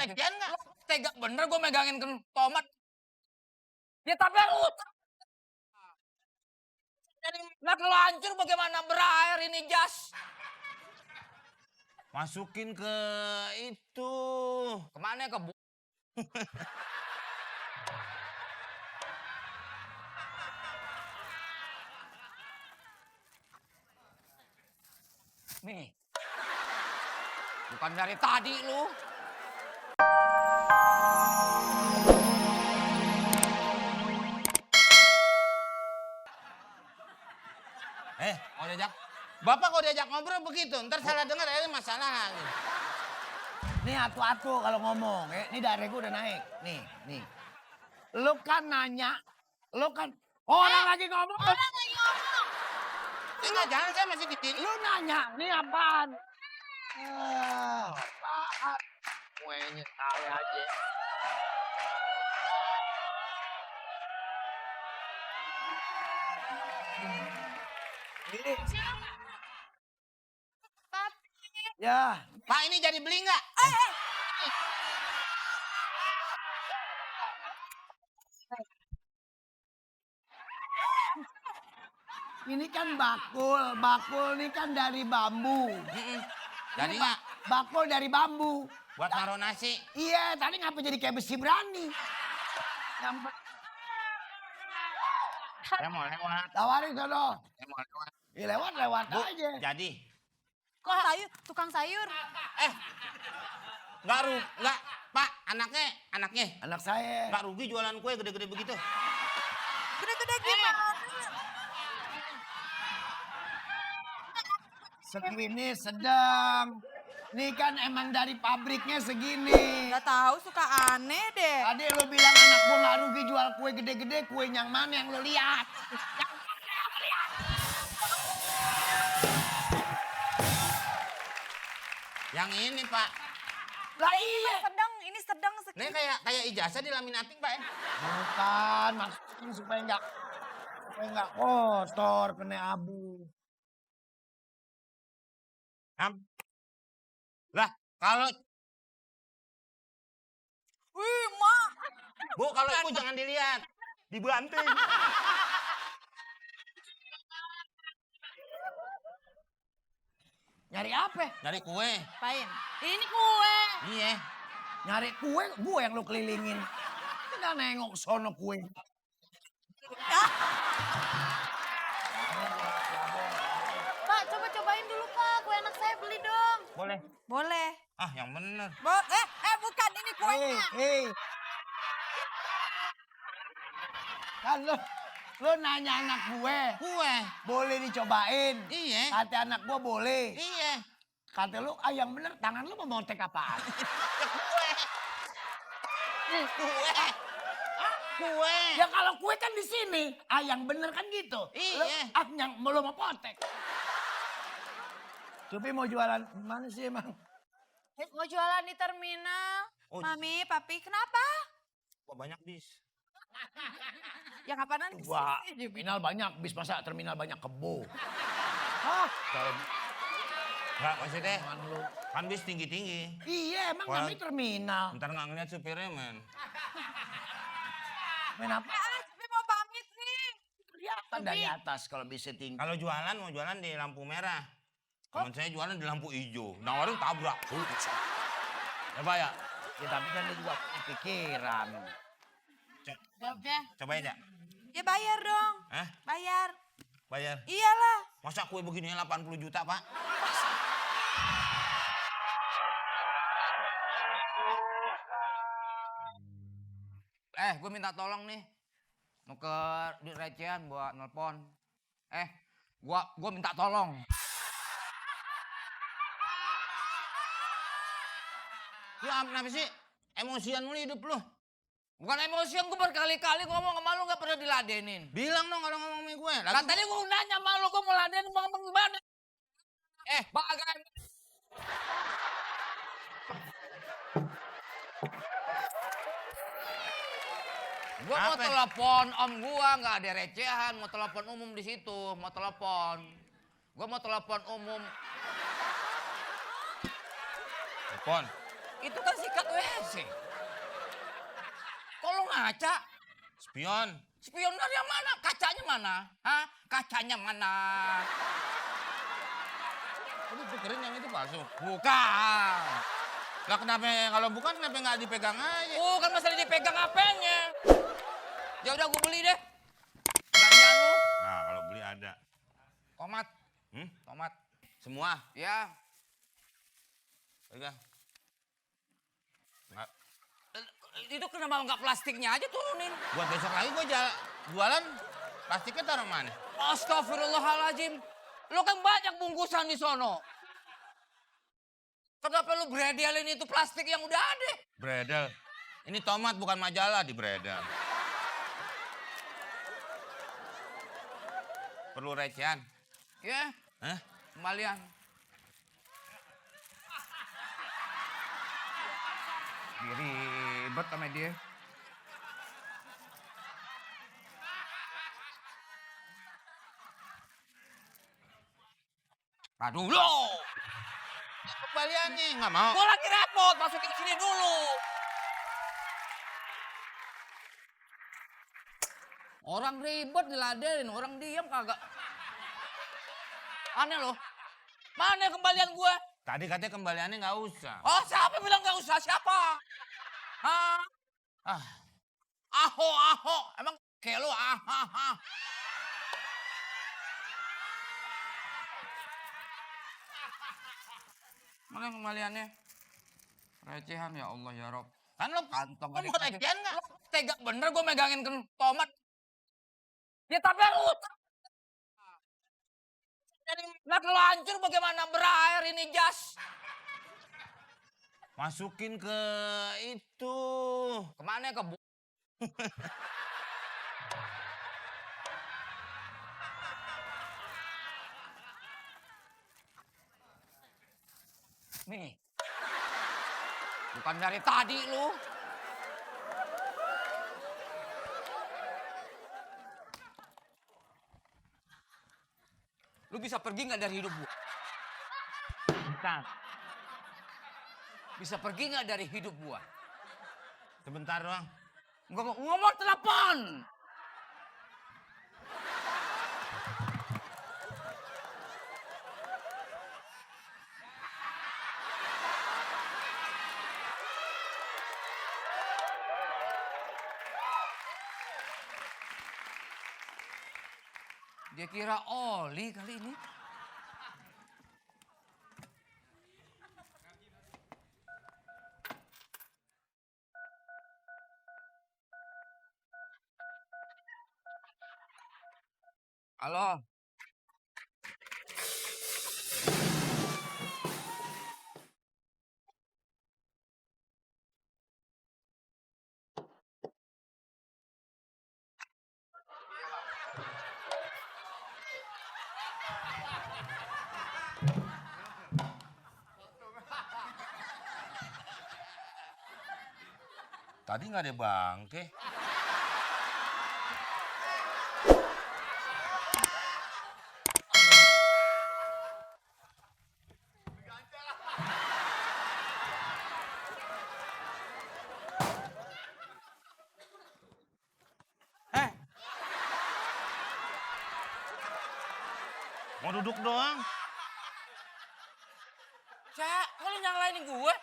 pelecehan nggak? Tega bener gue megangin tomat. Ya tapi harus. Nah kalau hancur bagaimana berair ini jas? Masukin ke itu. Kemana ke Nih. Bukan dari tadi lu. Mau diajak. Bapak kalau diajak ngobrol begitu, ntar salah dengar ada masalah lagi. Nih atu-atu kalau ngomong, ini darah gue udah naik. Nih. Lu kan nanya, lu kan orang lagi ngomong. Orang lagi ngomong. Enggak, jangan saya masih di sini. Lu nanya, nih apaan? Apaan? Kuenya tahu aja. Ini. Papi. Ya, Pak ini jadi beli nggak? ini kan bakul ini kan dari bambu. Jadi nggak? Bakul dari bambu. Buat naruh nasi. Iya, tadi ngapa jadi kayak besi berani? Nyampe. Saya mau lewat. Tawarin sono. Saya mau lewat. Ya lewat Bu, aja. jadi. Kok sayur, tukang sayur. Nggak, Pak, anaknya. Anak saya. Nggak rugi jualan kue gede-gede begitu. Gede-gede gimana? Segini sedang. Ini kan emang dari pabriknya segini. Gak tahu suka aneh deh. Tadi lu bilang anak gua nggak rugi jual kue gede-gede, kue yang mana yang lu lihat? Yang ini, Pak. Lah iya. Ini sedang Ini segini. kayak ijazah dilaminating, Pak. Bukan, maksudnya supaya nggak kotor, kena abu. Lah, kalau Wih, Mak. Bu, kalau ibu jangan dilihat. Dibanting. Nyari apa? Dari kue. Apain? Ini kue. Iya. Nyari kue, gue yang lu kelilingin. Nggak nengok sono kue. Pak, coba-cobain dulu, Pak. Kue anak saya beli dong. Boleh. Boleh. Ah, yang bener. Bukan. Ini kuenya. Hei. Kan lu nanya anak gue, Kue. boleh dicobain? Iya. Kata anak gue boleh. Iya. Kata lu, yang bener tangan lu mau montek apaan? Kue. Ya kalau kue kan di sini, yang bener kan gitu. Iya. Yang belum mau potek. Cupi mau jualan mana sih emang? Mau jualan di terminal. Oh. Mami, Papi, kenapa? Kok banyak bis? Yang apaan di Wah, sini? terminal banyak, bis masa terminal banyak kebo. Hah? Enggak, maksudnya Tangan lu. kan bis tinggi-tinggi. Iya, emang Wah. namanya terminal. Ntar nggak ngeliat supirnya, men. Main apa? Tapi mau pamit nih. Kelihatan dari atas kalau bisa tinggi. Kalau jualan, mau jualan di lampu merah. Temen saya jualan di lampu hijau. Nawarin tabrak. Ya, Pak ya? Ya tapi kan dia juga punya pikiran. Jawabnya. Cobain ya? Ya bayar dong. Hah? Bayar. Bayar. Iyalah. Masa kue begini 80 juta, Pak? Gue minta tolong nih. Mau ke duit recehan buat nelpon. Gua minta tolong. Lu kenapa sih? Emosian mulu hidup lu. Bukan emosian, gue berkali-kali ngomong sama lu gak pernah diladenin. Bilang dong kalau ngomong sama gue. Kan tadi gue nanya sama lu, gue mau ladenin ngomong gimana? Bagai. Gue mau Apa? telepon om gua, nggak ada recehan. Mau telepon umum di situ, mau telepon. Gue mau telepon umum. Telepon. Itu kan sikat WC. Kok lu ngaca? Spion. Spion dari yang mana? Kacanya mana? Hah? Kacanya mana? Lu pikirin yang itu palsu. Bukan. Lah kenapa kalau bukan kenapa nggak dipegang aja? Kan masalah dipegang apanya. Ya udah gue beli deh. Belanjaan lu. Nah kalau beli ada. Tomat. Hmm? Tomat. Semua. Ya. Pegang. Nggak. Itu kenapa nggak plastiknya aja turunin? Buat besok lagi gue jualan plastiknya taruh mana? Astagfirullahaladzim. Lo kan banyak bungkusan di sono. Kenapa lu bredelin itu plastik yang udah ada? Bredel. Ini tomat bukan majalah di bredel. Perlu recehan? Ya, Hah? kembalian. Ribet sama dia. Aduh lo. Kembaliannya nggak mau. Gua lagi repot, masukin sini dulu. Orang ribet diladenin, orang diam kagak. Aneh loh. Mana kembalian gua? Tadi katanya kembaliannya nggak usah. Oh, siapa bilang nggak usah? Siapa? Hah? Ah, Aho. Emang kayak lu ah. Mana kembaliannya? Recehan ya Allah ya Rob. kan lo Kantong mau recehan nggak? Tega bener gue megangin tomat. Ya tapi yang utang. Nah kalau hancur bagaimana berair ini jas? Masukin ke itu. Kemana ke Nih. Bukan dari tadi lu. Lu bisa pergi nggak dari hidup gua? Bentar. Bisa pergi nggak dari hidup gua? Sebentar doang. Ngomong telepon. Dia kira oli kali ini. Halo. Tadi nggak ada bangke. Mau duduk doang. Cak, kok lu nyalain gue?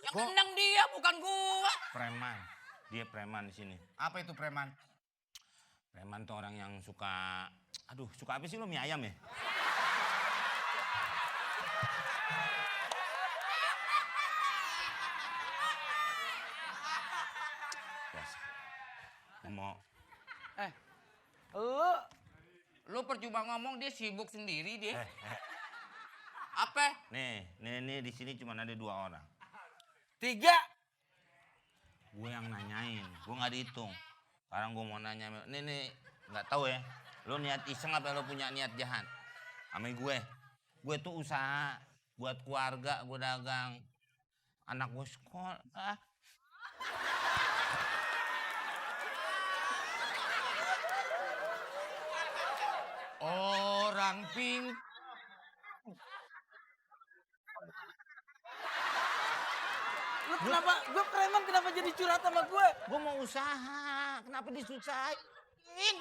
Yang menang dia bukan gue. Preman. Dia preman di sini. Apa itu preman? Preman tuh orang yang suka, aduh suka apa sih lo, mie ayam ya? Biasa. Mau. Lu percuma ngomong dia sibuk sendiri dia. Apa? Nih di sini cuma ada 2 orang. 3. Gue yang nanyain, gue nggak dihitung. Sekarang gue mau nanya, nih nggak tahu ya. Lo niat iseng apa lo punya niat jahat? Sama gue tuh usaha buat keluarga, gue dagang. Anak gue sekolah. Orang ping. Lu kenapa, gue preman kenapa jadi curhat sama gue? Gue mau usaha, kenapa disusahin?